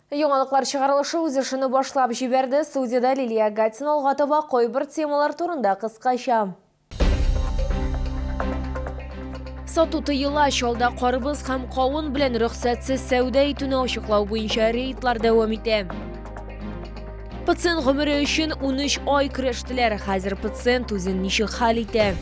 Яңалыклар чыгарылышы үз эшен башлап җибәрде. Студиядә Лилия Гатина алга таба кайбер темалар турында кыскача. Сату тыела, чалда карбыз һәм кавын белән рөхсәтсез сәүдә итүне ачыклау буенча рейдлар дәвам итә. Пациент гомере өчен 13 ай көрәштеләр. Хәзер пациент үзен ничек хәл итә?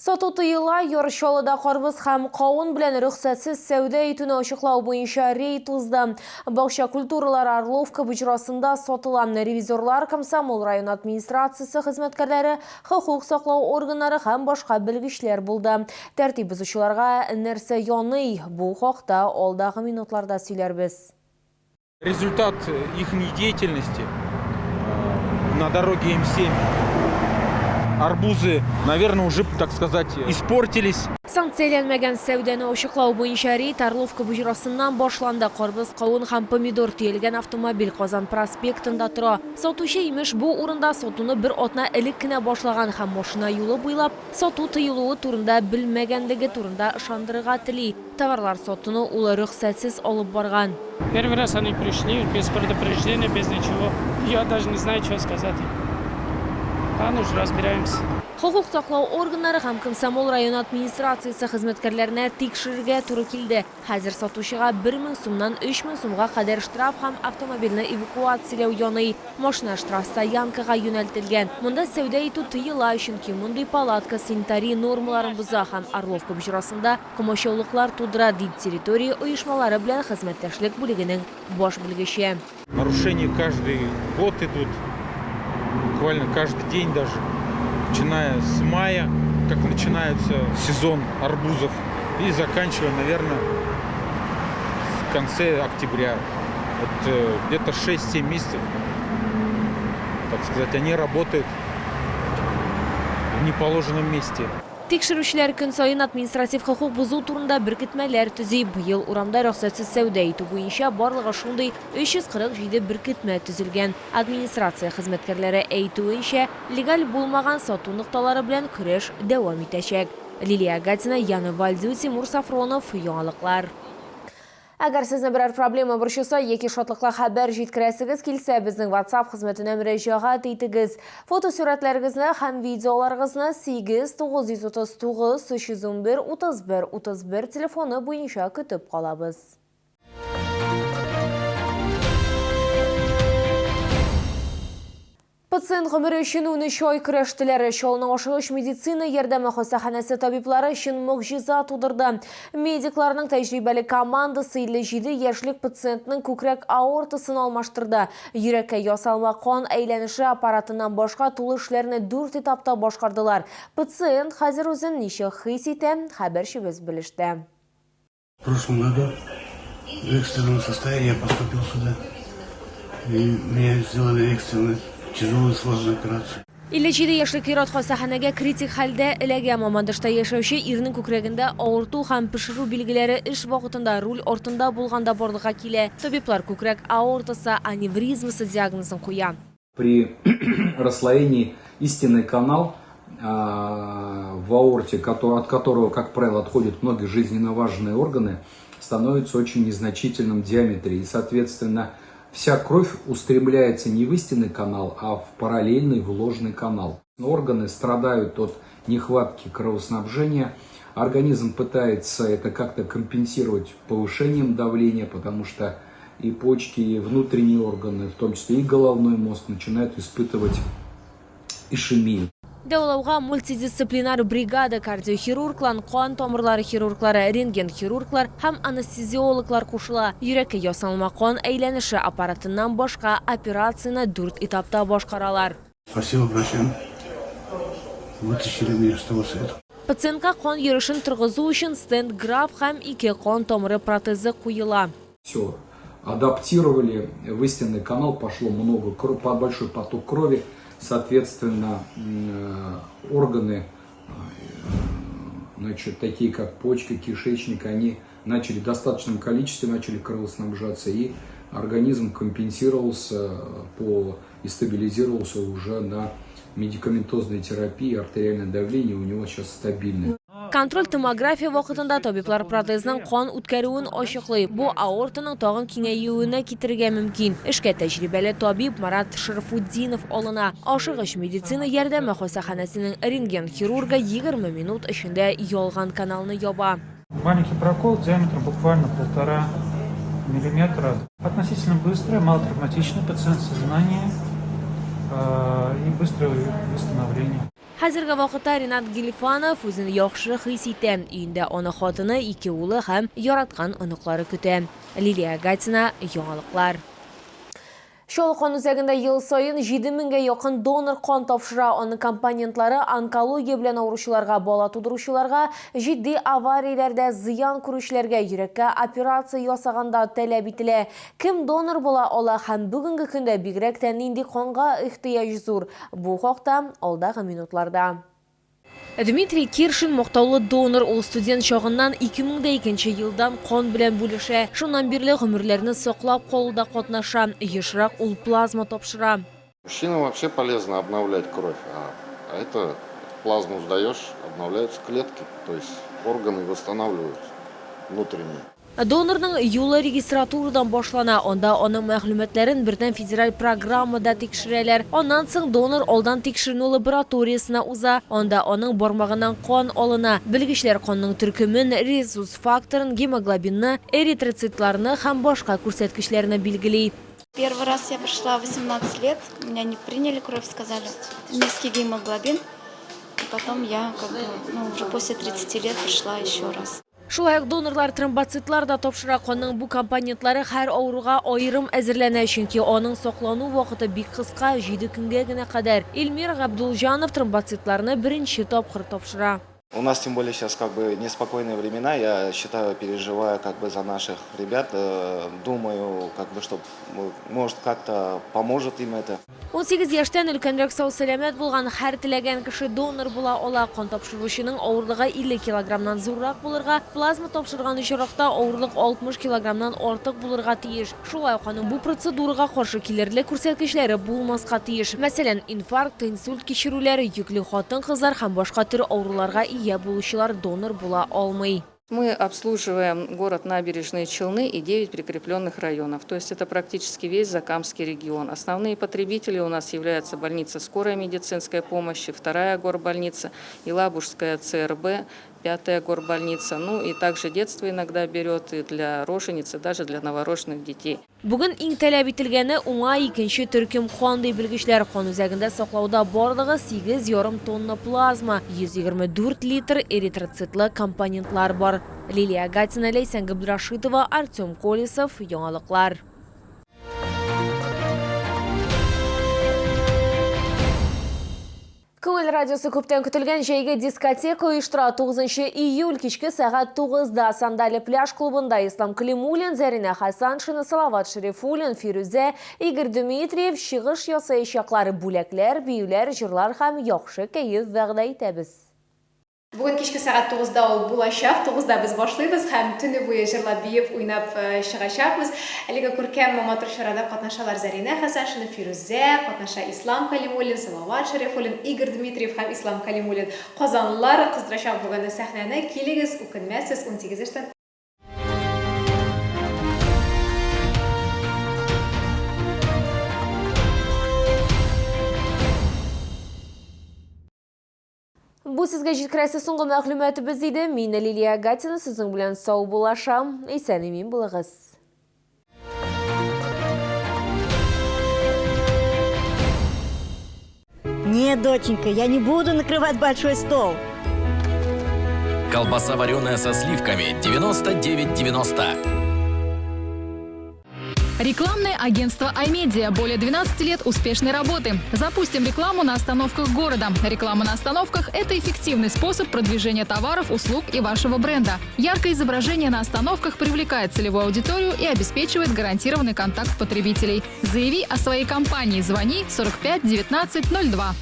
Сату тыела, Яр Чаллыда карбыз һәм кавын белән рөхсәтсез сәүдә итүне ачыклау буенча рейд узды. Бакча культуралары Орловка боҗрасында сатыла. Ревизорлар, Комсомол районы администрациясе хезмәткәрләре, хокук саклау органнары һәм башка белгечләр булды. Тәртип бозучыларга нәрсә яный? Бу хакта алдагы минутларда сөйләрбез. Результат их деятельности на дороге М7 арбузы, наверное, уже, так сказать, испортились. Санкцияләнмәгән сәүдәне ачыклау буенча рейд Орловка боҗрасыннан башланды. Карбыз, кавын һәм помидор төялгән автомобиль Казан проспектында тора. Сатучы, имеш, бу урында сатуны бер атна элек кенә башлаган һәм машина юлы буйлап сату тыелуы турында белмәгәнлеге турында ышандырырга тели. Товарлар сатуны ул рөхсәтсез алып барган. Первый раз они пришли без предупреждения, без ничего. Я даже не знаю, что сказать им. Ладно уж, разбираемся. Хокук саклау органнары һәм Комсомол районы администрациясе хезмәткәрләренә тикшерергә туры килде. Хәзер сатучыга 1000 сумнан 3000 сумга кадәр штраф һәм автомобильне эвакуацияләү яный. Машина штрафстоянкага юнәлтелгән. Монда сәүдә итү тыела, чөнки мондый палатка санитария нормаларын боза һәм Орловка боҗрасында комачаулыклар тудыра, ди территория оешмалары белән хезмәттәшлек бүлегенең баш белгече. Нарушения каждый год идут, буквально каждый день даже, начиная с мая, как начинается сезон арбузов, и заканчивая, наверное, в конце октября. Вот где-то 6-7 месяцев, так сказать, они работают в неположенном месте. Тикшерүчеләр көн саен административ хокук бозу турында беркетмәләр төзи. Быел урамда рөхсәтсез сәүдә итү буенча барлыгы шундый 347 беркетмә төзелгән. Администрация хезмәткәрләре әйтүенчә, легаль булмаган сату нокталары белән көрәш дәвам итәчәк. Лилия Гатина, Яна Вальдю, Тимур Сафронов, Яңалыклар. Әгәр сезне берәр проблема борчыса яки шатлыклы хәбәр җиткерәсегез килсә, безнең WhatsApp хезмәтенә мөрәҗәгать итегез. Фотосурәтләрегезне һәм видеоларыгызны 8 939 311 31 31 телефоны буенча көтеп калабыз. Пациент гомере өчен 13 ай көрәштеләр. Чаллының ашыгыч медицина ярдәме хастаханәсе табиблары чын могҗиза тудырды. Медикларның тәҗрибәле командасы 57 яшьлек пациентның күкрәк аортасын алмаштырды. Йөрәккә ясалма кан әйләнеше аппаратыннан башка тулы эшләрне дүрт этапта башкардылар. Пациент хәзер үзен ничек хис итә, хәбәрчебез белеште. В прошлом году в экстренном состоянии я поступил сюда. И мне сделали экстренную, тяжелую, сложную операцию. 57 яшьлек ир-ат хастаханәгә критик хәлдә эләгә. Мамадышта яшәүче ирнең күкрәгендә авырту һәм пешерү билгеләре эш вакытында руль артында булганда барлыкка килә. Табиблар күкрәк аортасы аневризмасы диагнозын куя. При расслоении истинный канал в аорте, от которого, как правило, отходят многие жизненно важные органы, становится очень незначительным в диаметре. И, соответственно, вся кровь устремляется не в истинный канал, а в параллельный, в ложный канал. Органы страдают от нехватки кровоснабжения. Организм пытается это как-то компенсировать повышением давления, потому что и почки, и внутренние органы, в том числе и головной мозг, начинают испытывать ишемию. Дәвалауга мультидисциплинар бригада кардиохирурглар, кан тамырлары хирурглары, рентген-хирурглар һәм анестезиологлар кушыла. Йөрәккә ясалма кан әйләнеше аппаратыннан башка операцияне дүрт этапта башкаралар. Спасибо врачам. Вытащили меня с того света. Пациентка кан йөрешен торгызу өчен стенд-граф һәм ике кан тамыры протезы куела. Все адаптировали, в истинный канал пошло много, большой поток крови, соответственно, органы, значит, такие как почки, кишечник, они начали в достаточном количестве, начали кровоснабжаться, и организм компенсировался и стабилизировался уже на медикаментозной терапии, артериальное давление у него сейчас стабильное. Контроль томография вакытында табиблар протезның кан үткәрүен ачыклый. Бу аортаның тагын киңәюенә китерергә мөмкин. Эшкә тәҗрибәле табиб Марат Шарафутдинов алына. Ашыгыч медицина ярдәме хастаханәсенең рентген хирургы 20 минут эчендә ялган каналны яба. Маленький прокол диаметром буквально 1,5 миллиметра. Относительно быстрый, малотравматичный, пациент в сознании и быстрое восстановление. Хәзерге вакытта Ринат Гилфанов үзен яхшы хис итә. Өендә аны хатыны, ике улы һәм яраткан оныклары көтә. Лилия Гатина, Яңалыклар. Чаллы кан үзәгендә ел саен 7 меңгә якын донор кан тапшыра. Аның компонентлары онкология белән авыручыларга, бала тудыручыларга, җитди аварияләрдә зыян күрүчеләргә, йөрәккә операция ясаганда таләп ителә. Кем донор була ала һәм бүгенге көндә бигрәк тә нинди канга ихтыяҗ зур? Бу хакта алдагы минутларда. Дмитрий Киршин мактаулы донор, ул студент чагыннан 2002 елдан кан белән бүлешә. Шуннан бирле гомерләрне саклап калуда катнаша. Ешрак ул плазма тапшыра. Мужчинам вообще полезно обновлять кровь, а это плазму сдаешь, обновляются клетки, то есть органы восстанавливаются внутренние. Донорның юлы регистратурадан башлана. Анда аның мәгълүматларын бердәм федераль программада тикшерәләр. Аннан соң донор алдан тикшеренү лабораториясенә уза. Анда аның бармагыннан кан алына. Белгечләр канның төркемен, резус факторын, гемоглобинны, эритроцитларны һәм башка күрсәткечләрне билгели. Первый раз я пришла в 18 лет, меня не приняли кровь, сказали низкий гемоглобин. И потом я как бы, ну, уже после 30 лет пришла еще раз. Шулай ук донорлар тромбоцитлар да тапшыра. Канның бу компонентлары һәр авыруга аерым әзерләнә, чөнки аның саклану вакыты бик кыска, 7 көнгә генә кадәр. Эльмир Габдулҗанов тромбоцитларны беренче тапкыр тапшыра. У нас тем более сейчас как бы неспокойные времена, я считаю, переживаю как бы за наших ребят, думаю, как бы, что, может, как-то поможет им это. 18 яшьтән өлкәнрәк сау-сәламәт булган һәр теләгән кеше донор була ала. Кан тапшыручының авырлыгы 50 килограммнан зуррак булырга, плазма тапшырган очракта авырлык 60 килограммнан артык булырга тиеш. Шулай ук аның бу процедурага каршы килерлек күрсәткечләре булмаска тиеш. Мәсәлән, инфаркт, инсульт кичерүләр, йөкле хатын-кызлар һәм башка төр авыруларга ия булучылар донор була алмый. Мы обслуживаем город Набережные Челны и 9 прикрепленных районов. То есть это практически весь Закамский регион. Основные потребители у нас являются больница скорой медицинской помощи, 2-я горбольница, Елабужская ЦРБ, 5-я горбольница. Ну и также детство иногда берет и для роженицы, даже для новорожденных детей. Бүген иң таләп ителгәне уңа икенче төркем кан ди белгечләр. Кан үзәгендә саклауда барлыгы 8,5 тонна плазма, 124 литр эритроцитлы компонентлар бар. Лилия Гатина, Ләйсән Габдрашитова, Артем Колесов, Яңалыклар. Күңел радиосы күптән көтелгән җәйге дискотека оештыра. 9 июль кичке сәгать 9-да Сандали пляж клубында Ислам Калимуллин, Зәринә Хасаншина, Салават Шәрифуллин, Фирүзә, Игорь Дмитриев чыгыш ясаячаклар. Бүләкләр, биюләр, җырлар һәм яхшы кәеф вәгъдә итәбез. Бүген кичке сәгать 9-да ул булачак. 9-да без башлыйбыз һәм төне буе җырлап, биеп, уйнап чыгачакбыз. Әлеге күркәм матур чарада катнашалар Зәринә Хасаншина, Фирүзә, катнаша Ислам Калимуллин, Салават Шәрифуллин, Игорь Дмитриев һәм Ислам Калимуллин. Казанлылар кыздырачак бүген сәхнәне. Килегез, үкенмәссез, 18 яшьтән Бу сезгә җиткерәсе соңгы мәгълүматыбыз иде. Мин Лилия Гатина сезнең белән саубуллашам. Исән-имин булыгыз. Нет, доченька, я не буду накрывать большой стол. Колбаса вареная со сливками 99,90. Рекламное агентство «Аймедиа». Более 12 лет успешной работы. Запустим рекламу на остановках города. Реклама на остановках – это эффективный способ продвижения товаров, услуг и вашего бренда. Яркое изображение на остановках привлекает целевую аудиторию и обеспечивает гарантированный контакт потребителей. Заяви о своей компании. Звони 45 19 02.